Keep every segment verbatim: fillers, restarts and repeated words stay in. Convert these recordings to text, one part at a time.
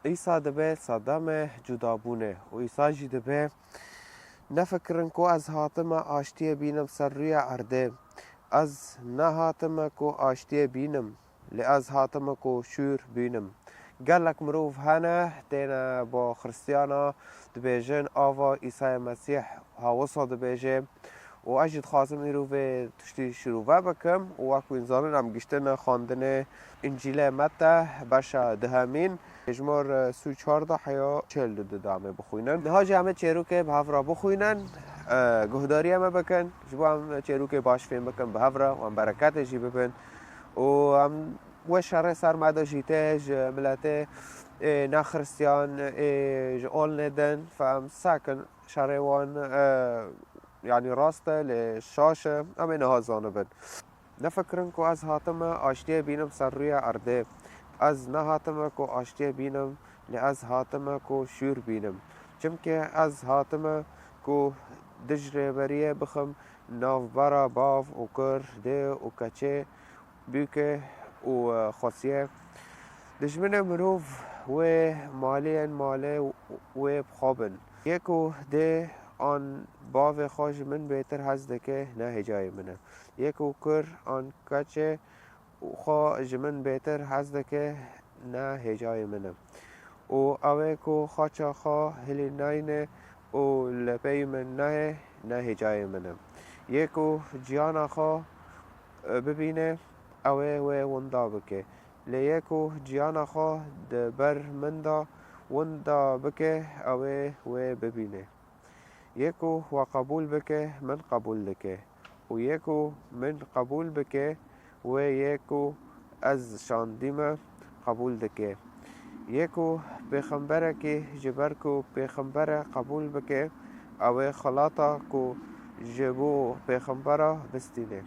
Îsa dibe sedemê cudabûnê û Îsa jî dibe, nefikirin ku ez hatime aştiyê bînim ser rûyê erdê. Ez nehatime ku aştiyê bînim, lê ez hatime ku şûr bînim. Gelek mirov hene, têne bo Xristiyana, dibêjin, ava Îsayê Mesîh ha wisa dibêje. Û ez jî dixwazim îro vê tiştî şîrove bikim û wek hûn zanin em giştine xwendinê Încîlê Mete beşa duhemîn, hejmar, e, sî û çar de heya çêl û du de em ê bixwînin. Niha jî em ê çêrokê bi hev re bixwînin, e, guhdariyê me bikin, ji bo em çêrokê baş fêm bikin bi hev re û em bereketê jî bibin. Û em wê şerê ser me de jî tê ji miletê, ê, nexiristiyan, ê, ji olnê din, fe em sakin şerê wan, e, yanî rast e, lê şaş e, em ê niha zanibin. Nefikirin ku ez hatime aştiyê bînim ser rûyê erdê. Ez nehatime ku aştiyê bînim, lê ez hatime ku şûr bînim. Çimkî ez hatime ku dij rêberiyê bixim navbera bav û kur, dê û keçê, bûke û, e, xwesiyê. Dijminê mirov wê maliyên malê wê bi xwe bin. Yê ku dê an bavê xwe ji min bêtir hez dike, ne hêcayê min e. Yê ku kur an keçê xwe ji min bêtir hez dike, ne hêcayê min e. Û ew ê ku xaça xwe hilînayne û li pey min nayê, ne hêcayê min e. Yê ku ciyana xwe, e, bibîne, ew ê wê winda bike. Lê yê ku ciyana xwe di ber min de winda bike, ew ê wê bibîne. Yê ku we qebûl bike, min qebûl dike. Û yê ku min qebûl bike, wê yê ku ez şandîme qebûl dike. Yê ku pêxemberekî ji ber ku pêxember e qebûl bike, ew ê xelata ku ji bo pêxembera bistîne.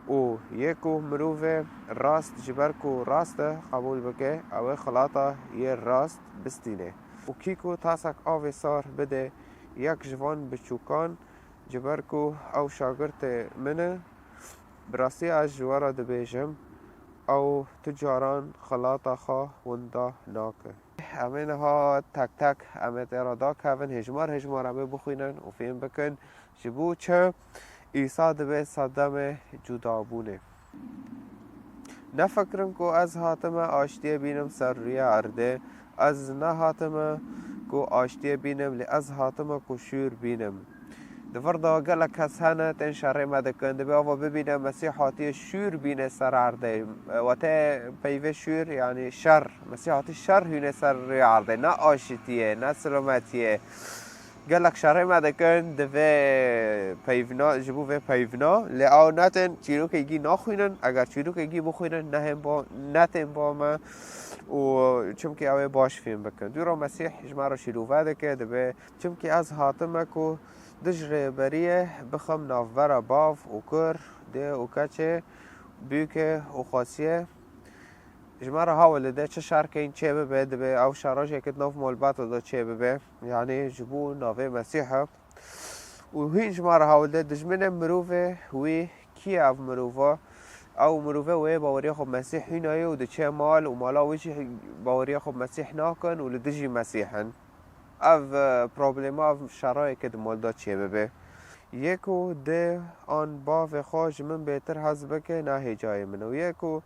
Û yê ku mirovê rast ji ber ku rast e qebûl bike, ew ê xelata yê rast bistîne. Û kî ku tasek avê sar bide yek ji van biçûkan, ji ber ku ew şagirtê min e, bi rastî ez ji we re dibêjim, ew tu caran xelata xwe winda nake. Em ê niha tek tek em ê tê re dakevin, hêjmar hêjmar em ê bixwînin û fêm bikin, ji bo çi Îsa dibe sedemê cudabûnê. Nefikirin ku ez hatime aştiyê bînim ser rûyê erdê. Ez nehatime ku aştiyê bînim, lê ez hatime ku şûr bînim. Di vir de gelek kes hene, tên şerê me dikin. Dibê ava bibîne Mesîh hatiye şûr bîne ser erdê. We tê peyvê şûr, yanî şer. Mesîh hatiye şer hûne ser rûyê erdê. Ne aşitiyê, ne silometiyê. Gelek şerê me dikin, divê peyvna, ji bo vê peyvna. Lê ew netên çîrokê gî naxwînin. Eger çîrokê gî bixwînin, nehên bo, netên bo me. Û çimkî ew ê baş fêm bikin. Dûra Mesîh ji me re şîrove dike, dibê, çimkî ez hatime ku dij rêberiyê bixim navbera bav û kur, dê û keçê, bûke û xwesiyê. Ji me re hewl dide çi şerkên çê bibe, dibê ew şerajekê di nav malbata de çê bibe. Yanî ji bo navê Mesîh e. Û hîn ji me re hewl de dijminê mirovê wî kî ye ev mirova? Ew mirove wê baweriya xwe bi Mesîh hînaye û diçe mal û mala wî jî baweriya xwe bi Mesîh nakin û li dijî Mesîh in. Ev, e, problema, ev şerayeke di mal de çêbibe. Yê ku dê an bavê xwe ji min bêtir hez bike, ne hêcayê min e. Û yê ku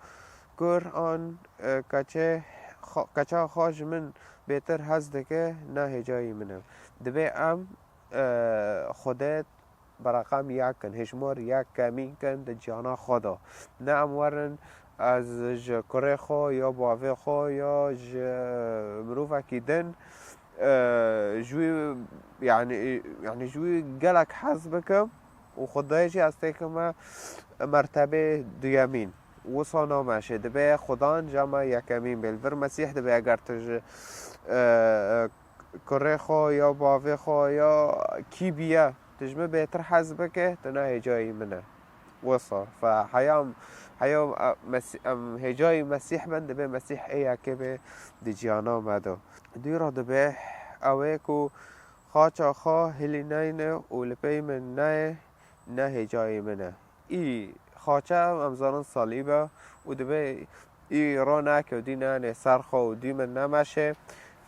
kur an, e, keçê xwe, keça xwe ji min bêtir hez dike, ne hêcayê min e. Dibê em, e, Xwedê bi reqem yek kin, hêjmar yek kemîn kin di ciyana xwe de. Ne em werin ez ji kurê xwe ya bavê xwe ya ji mirovekî din, e, ji wî, yanî, yanî ji wî gelek hez bikim û Xwedayê jî ez têkime mertebê duyemîn. Wisa nameşe, dibê Xudan cama yekemîn bê. Li vir Mesîh dibê eger tu ji, e, kurê xwe ya bavê xwe ya kî biye, tu ji min bêtir hez bike, tu ne hêcayî min e. Wisa. Fe heya em, heya em, e, Mesî-, em hêcayî Mesîh bin, dibê Mesîh ê yekê bê di ciyana me de. Dûra dibê ew ê ku xaça xwe hilîneyne û li pey min neyê, ne hêcayî min e. Î xaça em zanin salîb e û dibê î ronake û dî neyane ser xwe û dî min nemeşe.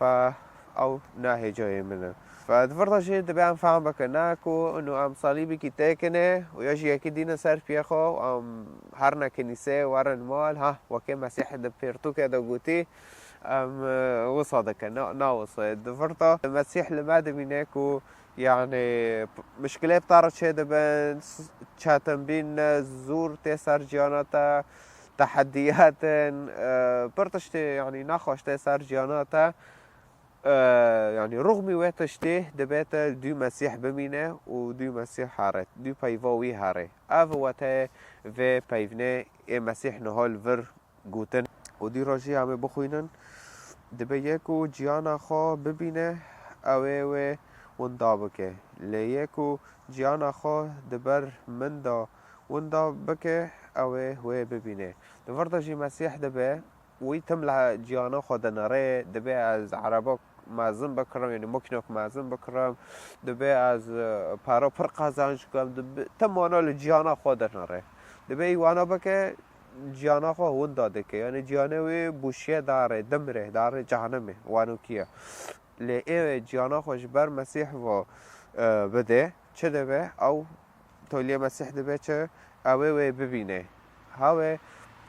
Fe ew ne hêcayê min e. Fe di vir de jî dibe em fehm bikin, ne ku inu em salîbekî têkine û ya jî yekî dînin ser piyê xwe û em herine kinîseyê werin mal, ha, wekê Mesîh di pirtûkê de gotî, em, e, wisa dikin. Na, na wisa ye. Di vir de Mesîh li me dimîne ku, yanî, p-, mişkilê bi te re çêdibin, s-, çetinbîn ne, zor tê ser ciyana te, tehediyat in, e, pir tiştê, yanî, nexweş tê ser ciyana te. E, yanî, rûxmî wê tiştê dibe te dû Mesîh bimîne û dû Mesîh here, dû peyva wî here. Ev wete vê peyvnê ê Mesîh niha li vir gotin. Û dî rojî em ê bixwînin, dibe yê ku ciyana xwe bibîne, ew ê wê winda bike. Lê yê ku ciyana xwe di ber min de winda bike, ew ê wê bibîne. Di vir de jî Mesîh dibe, wî tim li ciyana xwe dinere, dibe ez erebok mezin bikirim, yanî mokînek mezin bikirim, dibe ez, e, paro pir qazanc bikim, dibe, tim wana li ciyana xwe dinere. Dibe wî wana bike, ciyana xwe winda dike. Yanî ciyanê wê bûşiye dare, dimre, dare cehenimê, wanokî ye. Lê ê ciyana xwe ji ber Mesîh ve, e, bide, çi dibe? Ew toliyê Mesîh dibe çi? Ew ê wê bibîne. Hawê,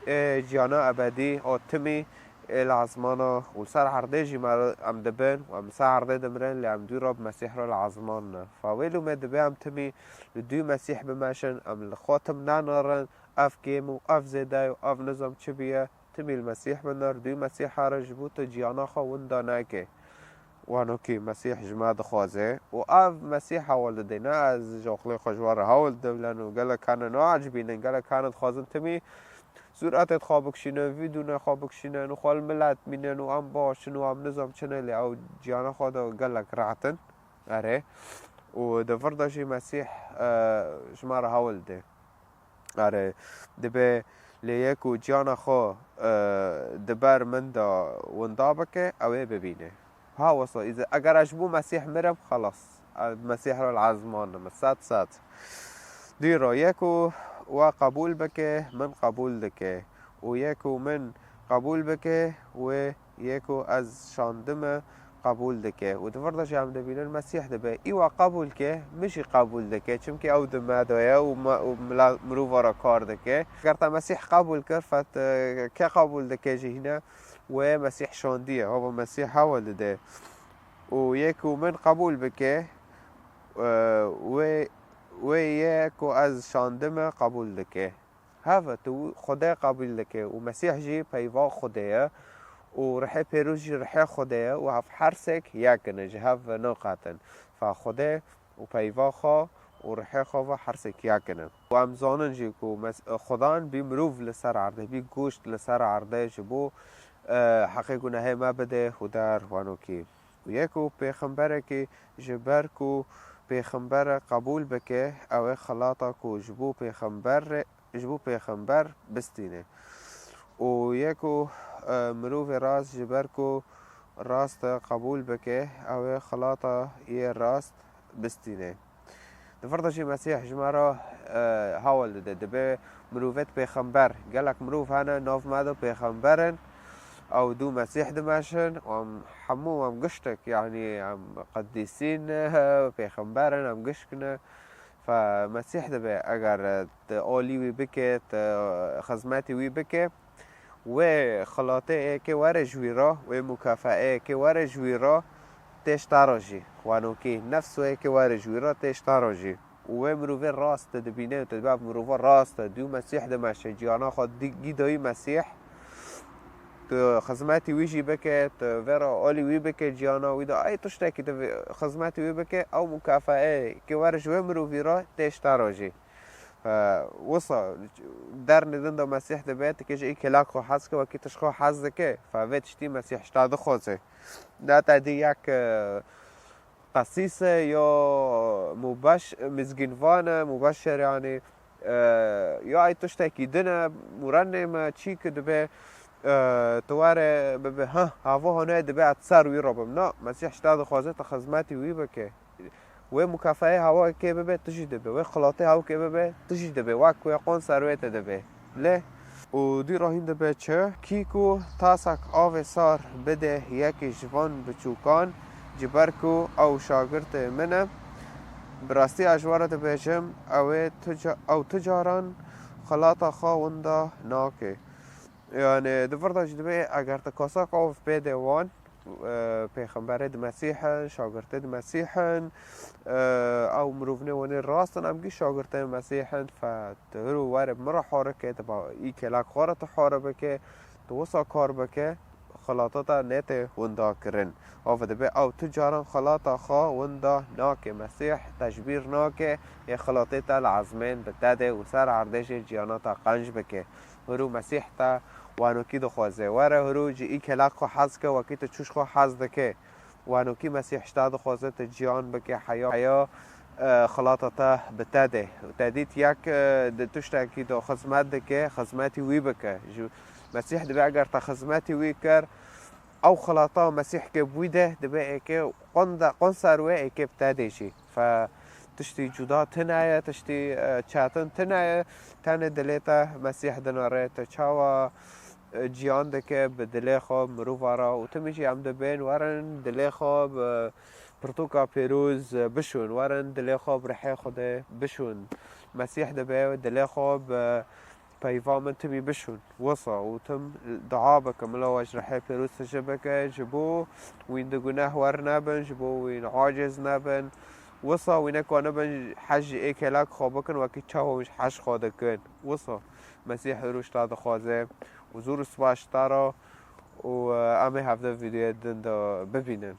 e, ciyana ebedî, o timî, e, li ezmana û li ser erdê jî me re em dibin û em li ser erdê dimirin, lê em dû re bi Mesîh re li ezman ne. Fa wê lûmê dibe em timî li dû Mesîh bimeşin, em li xwe tim nenerin, ev kêm û ev zêde ye û ev nizam çi bûye, timî li Mesîh binir, dû Mesîha re ji bo tu ciyana xwe winda neke. Wanokî Mesîh ji me dixwaze û ev Mesîh hewl dide. Ne ez ji aqilê xwe ji we re hewl didim, lê gelek hene naecibînin, gelek hene dixwazin timî sûretê xwe bikişînin, vîdûnê xwe bikişînin û xwe li milet bînin û em baş in û em nizam çi ne, lê ew ciyana xwe de gelek rehet in. Erê. Û di vir de jî Mesîh, e, ji me re hewl dide. Erê, dibe lê yê ku ciyana xwe, e, di ber min de winda bike, ew ê bibîne. Ha wisa, îze-, eger ez ji bo Mesîh mirim, xelas. Ez bi Mesîh re li ezman im, sed sed. Dîro, yê ku we qebûl bike, min qebûl dike. Û yê ku min qebûl bike, wê yê ku ez şandime qebûl dike. Û di vir de jî em dibînin Mesîh dibe, î we qebûl ke, min jî qebûl dike. Çimkî ew di me de ye û me, û mila-, mirova re kar dike. Ger te Mesîh qebûl kir, fe te ke qebûl dike jî hîne wê Mesîh şandiye. Hava Mesîh hewl dide. Û yê ku min qebûl bike, e, wê, wê yê ku ez şandime qebûl dike. Heve tu Xwedê qebûl dike û Mesîh jî peyva Xwedê ye û Rihê Pêrûz jî Rihê Xwedê ye û ev her sêk yek in, ji hev ve naqetin. Fa Xwedê û peyva xwe û Rihê xwe ve her sêk yek in. Û em zanin jî ku mes-, Xudan bî mirov li ser erdê, bî goşt li ser erdê ji bo, e, heqê gunehê me bide û der wanokî. Û yê ku pêxemberekî ji ber ku pêxembere qebûl bike, ew ê xelata ku ji bo pêxember, ji bo pêxember bistîne. Û yê ku, e, mirovê rast ji ber ku rast qebûl bike, ew ê xelata yê rast bistîne. Di vir de jî Mesîh ji me re, e, hewl dide. Dibe mirovêt pêxember. Gelek mirov hene nav me de pêxember in. Ew dû Mesîh dimeşin. Em hemû em giştek, yanî em qedîsîn, pêxember in, em gişk ne. Fe Mesîh dibe, eger tu alî wî bike, tu xizmetî wî bike, wê xilatê ê ke were ji wî re, wê mukafeyê ke were ji wî re, tê ji te re jî. Wanokî, nefs wê ke were ji wî re, tê ji te re jî. Û wê mirovê rast te dibîne û te dibe, ev mirova rast e, dû Mesîh dimeşe, ciyana xwe dî-, gîdayî Mesîh, tu xizmetî wî jî bike, tu vê re alî wî bike, ciyana wî de, ay tiştekî tu vê-, xizmetî wî bike, ew mukafeyê ke were ji wê mirovî re, tê ji te re jî. Fe, wisa, dernê din de Mesîh dibe, tu kê ji î kelak xwe hez ke, wekî tu ji xwe hez dike. Fe, vê tiştî Mesîh ji te dixwaze. Ne te dî yek, e, qesîs e, ya mubeş-, mizgînvan e, mubeşer, yanî, e, ya ay tiştekî din e, murennê me, çî ki dibe, e, tu were bibe, ha, hava hane dibe, ez ser wî re bim. Na, Mesîh ji te dixwaze, tu xizmetî wî bike. Wê mukafeyê hewa kê bibe, tu jî dibe. Wê xilatê hew kê bibe, tu jî dibe. Wek wê qon ser wê te dibe. Lê Û dî rahîn dibe çi? Kî ku tasek avê sar bide yekî ji van biçûkan, ji ber ku ew şagirtê min e. Bi rastî ez ji we re dibêjim, ew ê tu ca-, ew tu caran xelata xwe winda nake. Yani di vir de jî dibê eger tu kasak av bêdê wan, e, pêxemberê di Mesîh in, şagirtê di Mesîh in, e, ew mirovnê wenê rast in, em gî şagirtê Mesîh in, fe tu hiro were bi min re harike, tu ba î kêlak xwe re tu hare bike, tu wisa kar bike, xelata te nêtê winda kirin. Ava dibe ew tu caran xelata xwe winda nake. Mesîh tecbîr nake, ê xelatê te li ezmên bi te de û ser erdê jê ciyana te qenc bike. Hiro Mesîh te wanokî dixwaze. Were hiro ji î kêlak xwe hez ke, wekî tu çûş xwe hez dike. Wanokî Mesîh ji te dixwaze tu ciyan bike, heya, heya, e, xelata te bi te de. Te dît yek, e, di tiştekî de xizmet dike, xizmetî wî bike. Ji Mesîh dibe eger te xizmetî wî kir, ew xelata Mesîh ke bi wî de dibe êke qon de, qon ser wê êke bi te de jî. Fe tiştî cuda tune ye, tiştî, e, çetin tune ye. Tenê dilê te Mesîh dinere, te çawa, e, ciyan dike bi dilê xwe mirova re û timî jî em dibên werin dilê xwe bi pirtûka pêroz, e, bişûn, werin dilê xwe bi rihê Xwedê bişûn. Mesîh dibe dilê xwe bi peyva min timî bişûn. Wisa û tim dua bike, mila we ji rihê pêroz tije bike, ji bo wîn di guneh wer nebin, ji bo wîn aciz nebin. Wisa wî nekanibin hej ji ê kêlak xwe bikin, wekî çawa wî hej xwe dikin. Wisa Mesîh hiro ji te dixwaze û zûr û spas ji te re û, e, em ê hevde vîdeoyê din de bibînin.